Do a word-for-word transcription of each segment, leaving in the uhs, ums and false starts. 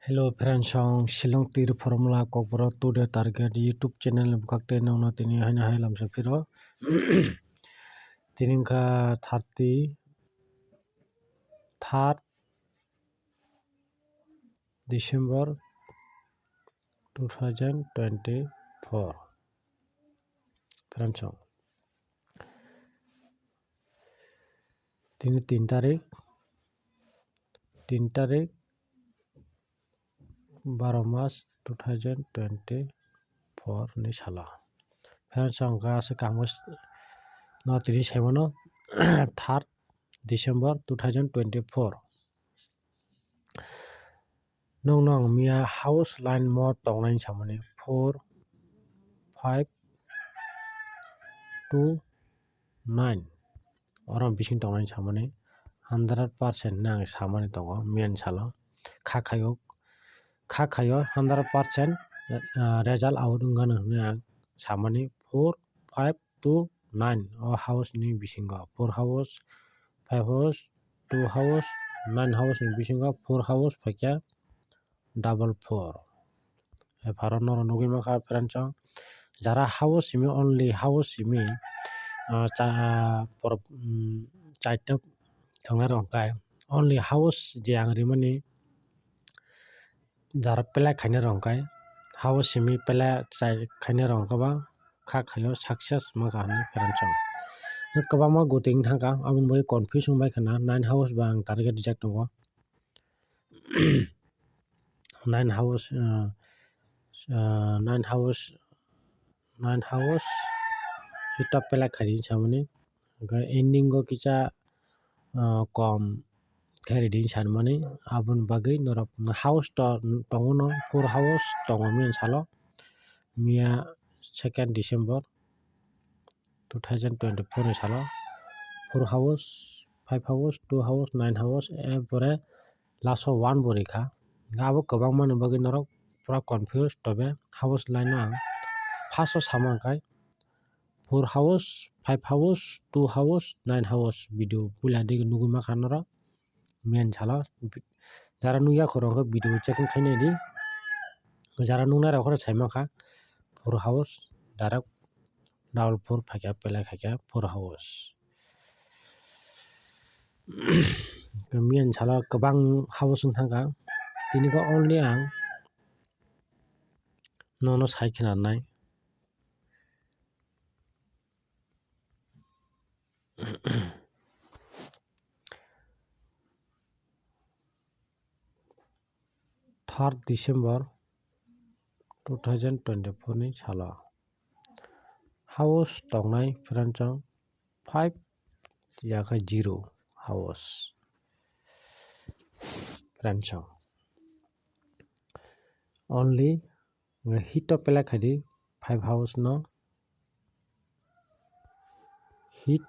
Hello friends, ang Shillong twi rw Formula Kokborok Today Target YouTube channel ni bwkhak tei nokno tini haino hai lamsa phiro. Tini wngkha thirty third December two thousand twenty-four. Friends, tini tin tarik, tin tarik baro mas two thousand twenty-four ni salo. Friends, ang kha se kaham no tini saimano third December two thousand twenty-four. Nokno ang miya house line mo tongnai samani four, five, two, nine. Oro bising tongnai samani hundred percent nang samani tongo miyan salo. Kha khayo, kha khayo hundred percent, ah, result out wngano hwnwi ang samani four, five, two, nine. O house ni bisingo four house, five house, two house, nine house ni bisingo four house phaikha double four. Epharo norok nugwi mankha friends, jara house simi, only house simi, ah, cha-, ah, por-, mm, chaita thwngnai rok khe only house je ang rimani jara play khainai rok khe house simi play chai khainai rok khe ba kha khaio success mankha hinwi friends. Kwbangma guti wng thangkha, aboni bagwi confuse wng bai khana, nine house ba ang target rijak tongo. Nine house, ah, ah, nine house, nine house hito play khaidi samani. Hwnkhe ending o kisa, ah, kom khe ready sanmani, aboni bagwi norok house to tongo no, four house tongo miyan salo, miya second December two thousand twenty-four ni salo four house, five house, two house, nine house, er pore last o one bo rikha. Abo kwbangma ni bagwi norok pura confuse, tobe house line no ang first o sama khe four house, five house, two house, nine house video puila digi nugwi mankha norok. Main salo jara nukya khoro khe video checking khainai di, jara nuknai rok khe sai mankha four house direct double four phaikha, play khaikha four house. Main salo kwbang house wng thangkha, tini khe only ang nono sai khna nai. Third December two thousand twenty-four ni salo house tongnai friends, five yakha zero house friends. Only hito play khaidi five house no. Hit,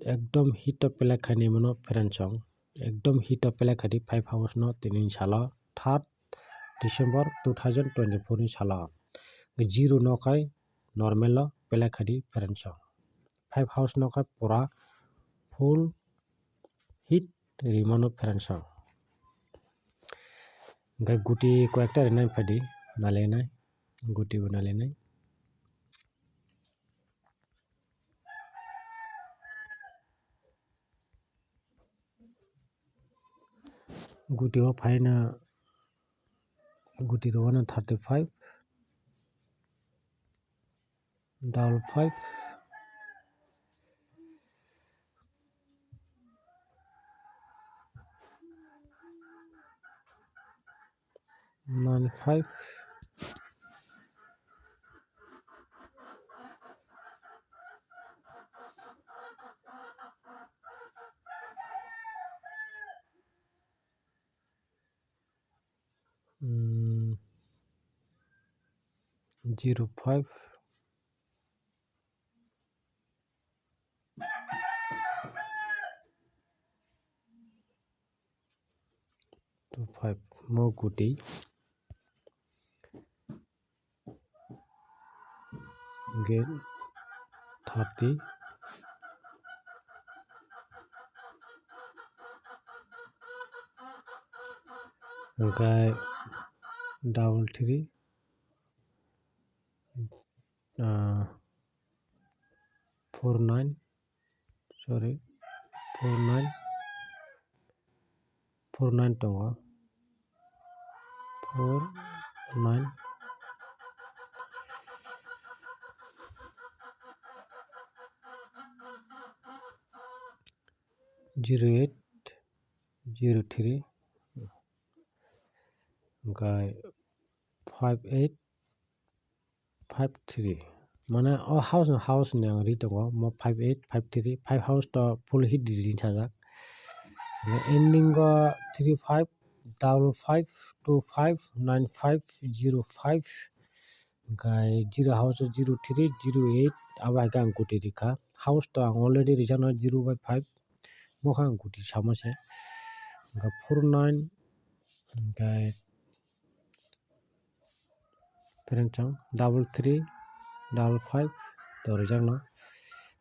ekdom hito play khaini mano friends, ekdom hito play khaidi five house no tini salo third December two thousand twenty-four ni salo. Zero no khai normal o play khaidi friends, five house no khai pura full hit rimano friends. Hwnkhe guti koyekta rinai phaidi, nailainai, guti bo nailainai. Guti o phaina, guti rwano thirty five. Double five. Nine five. Hmm, zero five. Two five mo guti. Get thirty. Hwnkhe double three, ah, four nine, sorry, four nine, four nine tongo, four nine. Zero eight, zero three, hwnkhe five eight, five three. Mane o house no, house ni ang ri tongo, mo five eight, five three, five house to full hit di ring sajak. Ending o three five, double five, two five, nine five, zero five. Hwnkhe zero house o zero three, zero eight, abo hai khe ang kuti rikha. House to ang already rijak no zero by five, bo khe ang kuti sama se. Hwnkhe four nine, hwnkhe friend chong double three, double five to rijak no.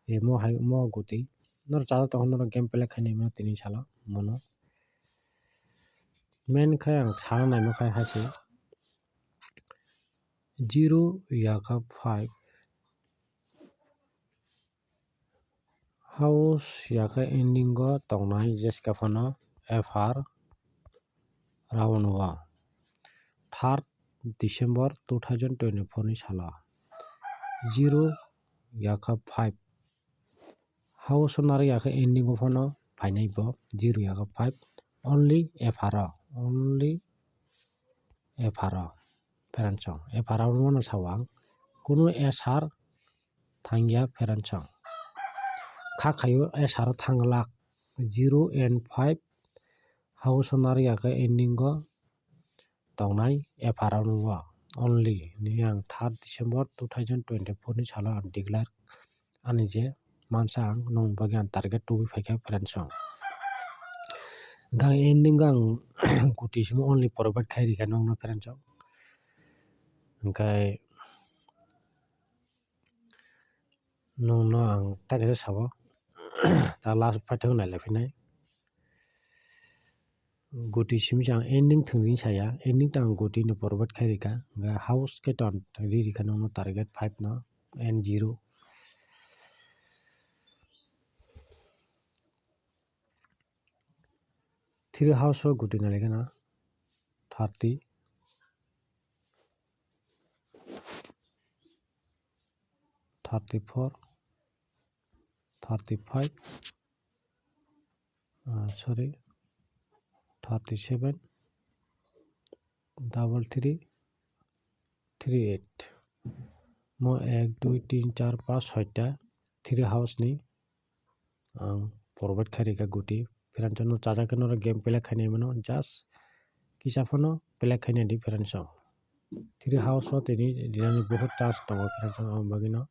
E mo hai mo kuti. Noro chajak tong noro game play khainai mano tini salo mono. Main khe ang sana naima khe hai se. Zero yakha five. House yakha ending o tongnai jeskha phano F R round o third December two thousand twenty-four ni salo. Zero yakha five. House o narak yakha ending o phano phainai bo zero yakha five. Only F R o, only F R o. Friend chong, F R o no sao ang. Kunu S R thangya friend chong. Kha khaio S R o thanglak. Zero and five house o narak yakha ending o tongnai F R o no only. Ni ang third December two thousand twenty-four ni salo ang declare ani je mansa ang nong bagwi ang target tubui phaikha friend chong. Hwnkhe ending o ang kuti simi only provide khai rikha nongno friend chong. Hwnkhe nongno ang ta kaisa sabo ta last paithak nailai phinai. Guti simi se ang ending thwngwi saya, ending ta ang guti no provide khai rikha, hwnkhe house khe ton ri rikha nokno target five no and zero. Three house o guti nai khe na thirty, thirty four, thirty five, ah, sorry, thirty seven, double three, three eight. Mo ek, dui, tin, char, panch, soita three house ni ang provide khai rikha guti. Friends no chajak khe norok game play khainai mano, just kisa phano play khainai di friends o. Three house o tini rinani buhut chance tongo friends o, aboni bagwi no.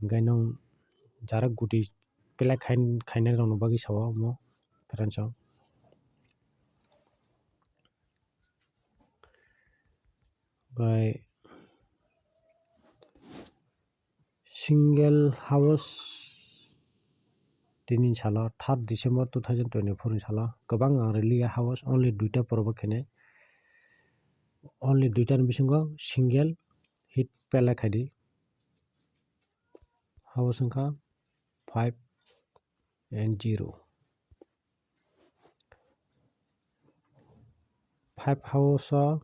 Hwnkhe nwng jara guti play khain-, khainai rokni bagwi sao omo friends o. Bai single house tini salo third December two thousand twenty-four ni salo kwbang ang rwliya house, only duita provide khainai, only duita ni bisingo single hit play khaidi. House wngkha five and zero. Five house o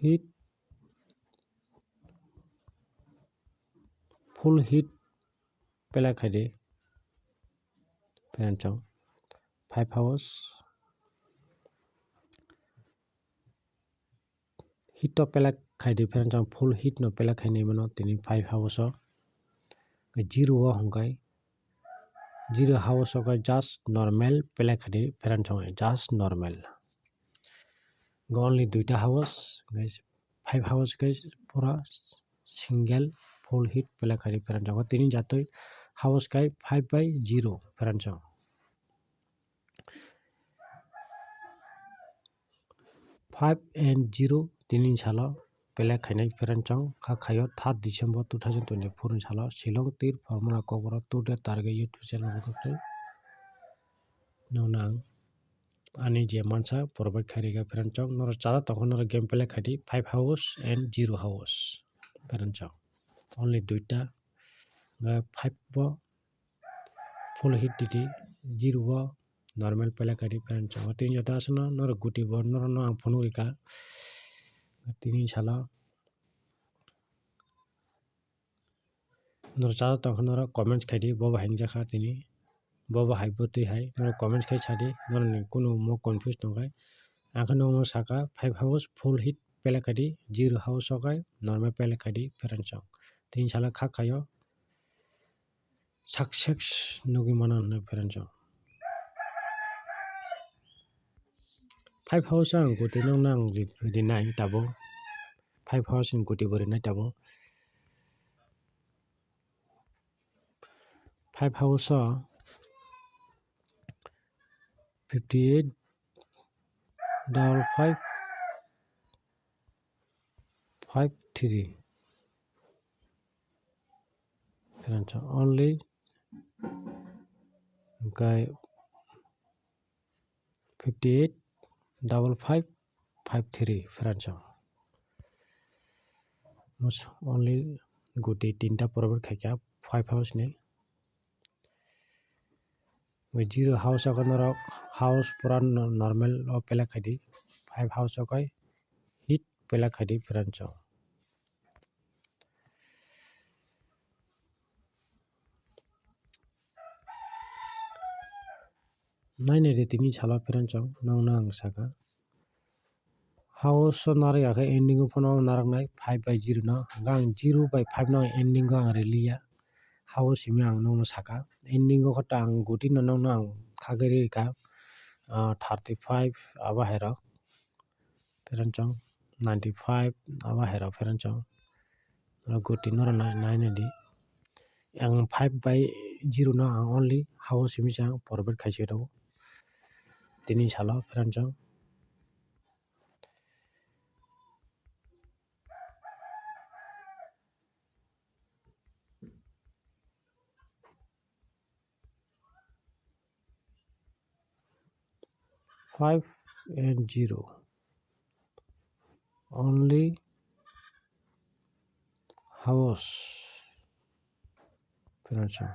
hit, full hit play khaidi friends o. Five house hit o play khaidi friends o, full hit no play khainai mano tini five house o. Zero o hwnkhe zero house o khe just normal play khaidi friends o, just normal. Only duita house, guys, five house khe pura single full hit play khaidi friends o. Tini jatwi house khe five by zero friends o. Five and zero tini salo play khainai friends o, kha khaio third December two thousand twenty-four ni salo Shillong tir formula kokborok today target YouTube channel bwkhak twi nokno ang ani je mansa provide khairika friend chong. Norok chajak tongkha norok game play khaidi five house and zero house friend chong. Only duita, five bo full hit didi, zero bo normal play khaidi friend chong. Tini joto aswkno norok guti bo norokno ang phunuk rika. Tini salo norok chajak tongkha norok comments khaidi, bo bo hingjak kha tini, bo bo hai bo twi hai norok comments khai sadi, norokni kunu mo confuse tongkhai. Ang khe nokno saka five house full hit play khaidi, zero house o khai normal play khaidi friend chong. Tini salo kha khaio success nugwi mano hinwi friend chong. Five house ang guti nokno ang ri-, rinai tabuk. Five house ni guti bo rinai tabuk. Five house o fifty eight double five five three. Friend chong, only hwnkhe fifty eight double five five three friend chong. Mus-, only guti tinta provide khaikha five house ni. Zero house o khe norok house pura no-, normal o play khaidi. Five house o khai hit play khaidi friend chong. Nainai de tini salo friend chong, nokno ang saka. House o narwk ya khe ending o phano narwknai five by zero no. Hwnkhe ang zero by five no ending o ang rwliya. House simi ang nokno saka. Ending o khe ta ang guti no nokno ang khagwi rika, ah, thirty five abo hai rok. Friend chong, ninety five abo hai rok friend chong. Norok guti norok nai, nai nai di. Ang five by zero no ang only house simi se ang provide khaisi rw. Tini salo friend chong. Five and zero. Only house. Friend chong.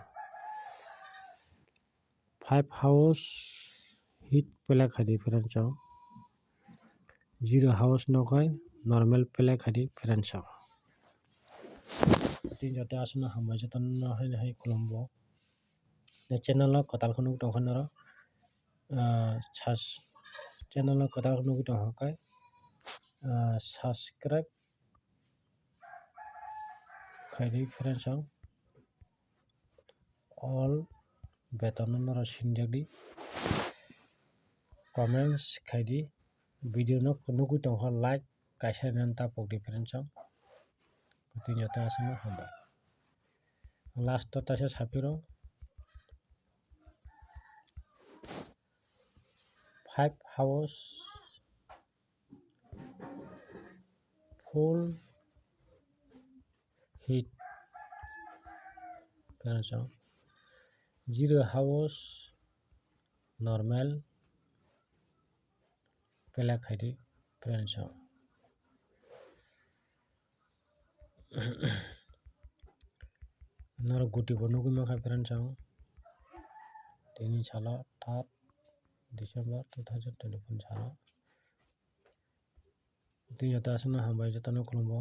Five house hit play khaidi friend chong. Zero house no khai normal play khaidi friend chong. Tini joto aswkno hambai jotono hai hai khulumbo. Channel o kwtal khe nukwi tongkha norok, ah, sas-, channel o kwtal khe nukwi tongkha khe, ah, subscribe khaidi friend chong. All button no norok sinjak di. Comments khaidi. Video no nukwi tongkha like kaisa rinani ta pokdi friend chong. Tini joto aswkno hambai. Last o taisa sapiro. Five house full hit. Friend chong. Zero house normal play khaidi friend chong. Norok guti bo nugwi mankha friend chong. Tini salo third December two thousand twenty-four salo. Tini joto aswkno hambai jotono khulumbo.